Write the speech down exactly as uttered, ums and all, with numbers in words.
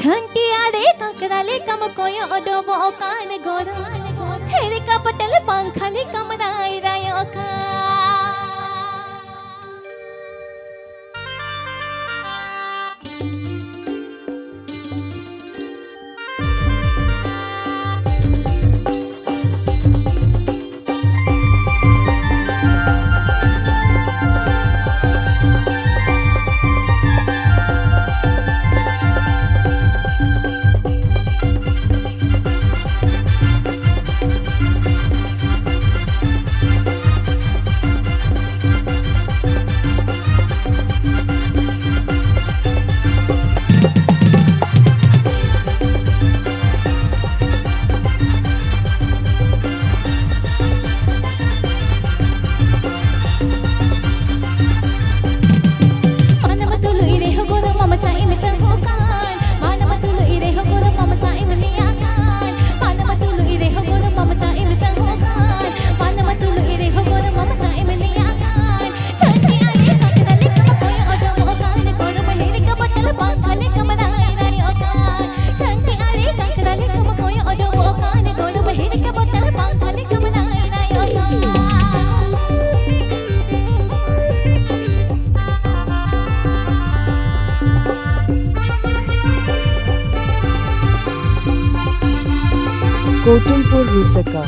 ᱜᱷᱟᱱᱴᱤ ᱟᱲᱮ ᱠᱟᱸᱠᱲᱟ ᱞᱮᱠᱟᱢ ᱠᱚᱭᱚᱜ ᱚᱰᱚᱠᱚᱜ ᱠᱟᱱ ᱜᱚᱲᱚ, ᱦᱮᱞᱤᱠᱟᱯᱴᱟᱨ ᱯᱟᱝᱠᱷᱟ ᱞᱮᱠᱟᱢ ᱨᱟᱭ ᱨᱟᱭᱚᱜ ᱠᱟᱱ᱾ ᱢᱟᱱᱟᱢ ᱛᱩᱞᱩᱡ ᱨᱮᱦᱚᱸ ᱜᱚᱨᱚᱢ ᱢᱟᱢᱟ ᱪᱟ ᱮᱢ ᱛᱟᱹᱦᱩ ᱠᱟᱱ᱾ ᱢᱟᱱᱟᱢ ᱛᱩᱞᱩᱡ ᱨᱮᱦᱚᱸ ᱜᱚᱨᱚᱢ ᱢᱟᱢᱟ ᱪᱟ ᱮᱢ ᱞᱟᱹᱭᱟ ᱠᱟᱱ᱾ ᱢᱟᱱᱟᱢ ᱛᱩᱞᱩᱡ ᱨᱮᱦᱚᱸ ᱜᱚᱨᱚᱢ ᱢᱟᱢᱟ ᱪᱟ ᱮᱢ ᱛᱟᱹᱦᱩ ᱠᱟᱱ᱾ ᱢᱟᱱᱟᱢ ᱛᱩᱞᱩᱡ ᱨᱮᱦᱚᱸ ᱜᱚᱨᱚᱢ ᱢᱟᱢᱟ ᱪᱟ ᱮᱢ ᱞᱟᱹᱭᱟ ᱠᱟᱱ᱾ ᱪᱷᱟᱹᱱᱤ ᱟᱲᱮ ᱠᱟᱸᱠᱲᱟ ᱞᱮᱠᱟᱢ ᱠᱚᱭᱚᱜ ᱚᱰᱚᱠᱚᱜ ᱠᱟᱱ᱾ ᱜᱚᱨᱚᱢ ᱦᱤᱨᱤ ᱠᱟᱵᱚᱛᱟᱞ ᱯᱟᱝᱠᱷᱟ ᱞᱮᱠᱟᱢ ᱨᱟᱭ ᱨᱟᱭᱚᱜ ᱠᱟᱱ᱾ ᱪᱷᱟᱹᱱᱤ ᱟᱲᱮ ᱠᱟᱸᱠᱲᱟ ᱞᱮᱠᱟᱢ ᱠᱚᱭᱚᱜ ᱚᱰᱚᱠᱚᱜ ᱠᱟᱱ᱾ ᱜᱚᱨᱚᱢ ᱦᱤᱨᱤ ᱠᱟᱵᱚᱛᱟᱞ ᱯᱟᱝᱠᱷᱟ ᱞᱮᱠᱟᱢ ᱨᱟᱭ ᱨᱟᱭᱚᱜ ᱠᱟᱱ᱾ ᱠᱳᱴᱩᱢᱯᱩᱨ ᱨᱩᱥᱟᱠᱟ᱾